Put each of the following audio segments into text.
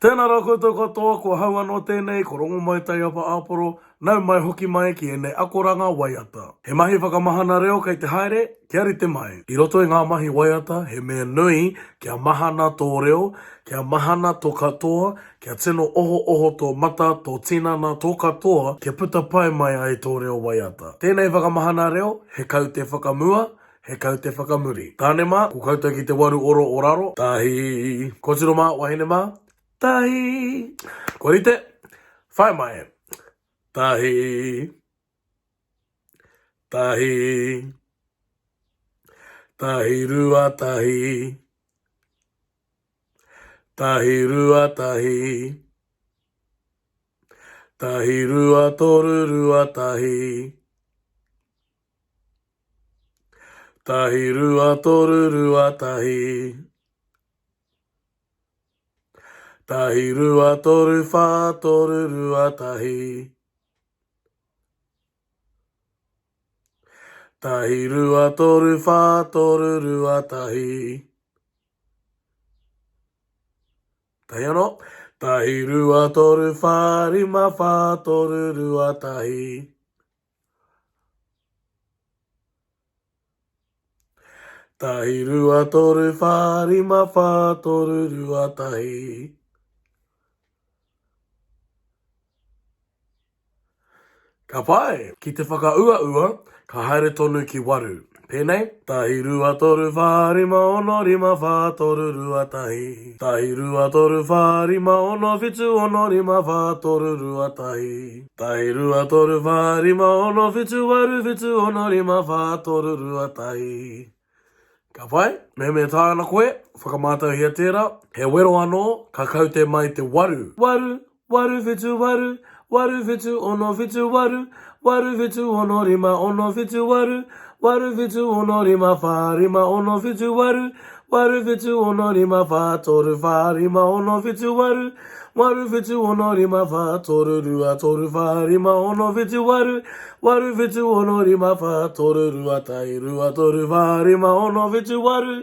Tēnā rā koutou katoa, ko ahau anō tēnei, ko Rongomai Taiapa Āporo, nau mai hoki mai ki ēnei akoranga waiata. He mahi whakamahana reo kei te haere, kia rite mai. I roto i ngā mahi waiata, he mea nui kia mahana tō reo, kia mahana tō katoa, kia tino ohooho tō mata, tō tinana, tō katoa, kia puta pai mai ai tō reo waiata. Tēnei whakamahana reo, he kaute whakamua, He kaute whakamuri. Tāne mā, ko koutou ki te waru oro o raro. Tahi. Kotiro mā, wahine mā. Tahi. Kua rite? Whai mai. Tahi. Tahi. Tahirua tahi. Tahirua tahi. Tahirua torurua tahi. 1, 2, 3, 2, 1. 1, 2, 3, 4, 3, 2, 1. 1, 2, 3, 4, 3, 2, 1. Tahi anō. 1, 2, 3, 4, 5, 4, 3, 2, 1. 1, 2, 3, 4, 5, 4, 3, 2, 1. Ka pai! Ki te whakauaua, ka haere tonu ki waru. Pēnei, 1, 2, 3, 4, 5, 6, 5, 4, 3, 2, 1. 1, 2, 3, 4, 5, 6, 7, 6, 5, 4, 3, 2, 1. 1, 2, 3, 4, 5, 6, 7, 8, 7, 6, 5, 4, 3, 2, 1. Ka pai? Mehemea taea ana koe, whakamātauhia tērā. He wero anō, ka kaute mai te waru. Waru, waru, whitu, waru, waru, whitu, ono, whitu, waru, waru, whitu, ono, rima, ono, whitu, waru, waru, whitu, ono, rima, whā, rima, ono, whitu, waru, waru, whitu, ono, rima, whā, toru, whā, rima, ono, whitu, waru, Waru whitu ono rima wha toru rua toru wha rima ono whitu waru waru whitu ono rima wha toru rua tai rua toru wha rima ono whitu waru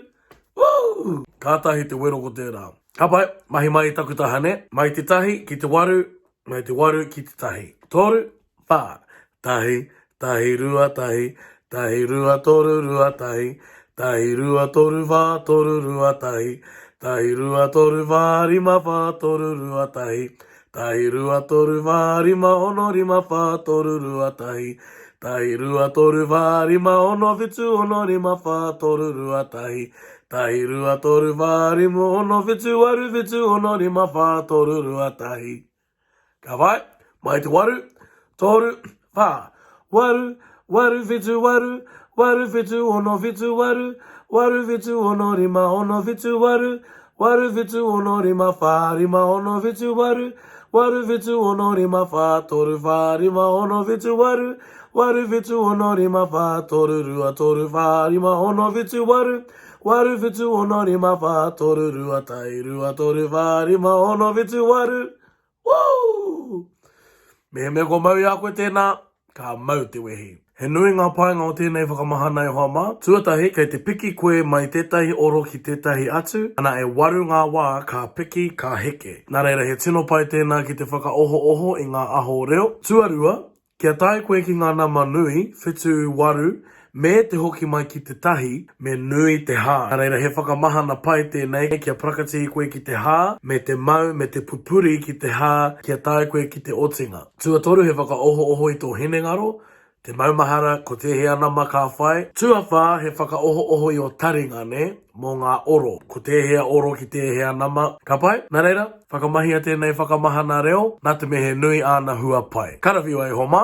Woo! Kātahi te wero ko tērā. Ka pai, mahi mai i taku taha nē. Mai te tahi ki te waru, mai te waru ki te tahi. Toru, whā. Tahi, tahi rua tahi, tahi rua toru rua tahi, tahi rua toru whā toru rua tahi, tahi rua toru whā rima whā toru rua tahi, tahi rua toru whā rima ono rima whā toru rua tahi, tahi rua toru whā rima ono whitu ono rima whā toru rua tahi, tahi rua toru whā rima ono whitu waru whitu ono rima whā toru rua tahi. Ka whai, mai te waru, toru, whā. Waru, waru whitu waru, waru whitu ono whitu waru, waru whitu ono rima ono whitu waru, waru whitu ono rima whā rima ono whitu waru, waru whitu ono rima whā toru whā rima ono whitu waru, waru whitu ono rima whā toru rua toru whā rima ono whitu waru, waru whitu ono rima whā toru rua tai rua toru whā rima ono whitu waru. Woo! Mehemea kua mau i a koe tēnā, ka mau te wehi. He nui ngā painga o tēnei whakamahana e hoa mā. Tuatahi, kei te piki koe mai tētahi oro ki tētahi atu, ana e waru ngā wā ka piki, ka heke. Nā reira he tino pai tēnā ki te whakaohooho i ngā aho reo. Tuarua, Kia tae koe ki ngā nama nui, whitu, waru, me te hoki mai ki te tahi, me nui te hā. Nā reira, he whakamahana pai tēnei kia parakatihi koe ki te hā, me te mau, me te pupuri ki te hā, kia tae koe ki te otinga. Tuatoru, he whakaohooho i tō hinengaro, te maumahara ko tēhea nama ka whai. Tuawhā, he whakaohooho i ō taringa, nē, mō ngā oro, ko tēhea oro ki tēhea nama. Ka pai? Nā reira, Whakamahia tēnei whakamahana reo, nā te mea he nui āna hua pai. Karawhiua e hoa mā!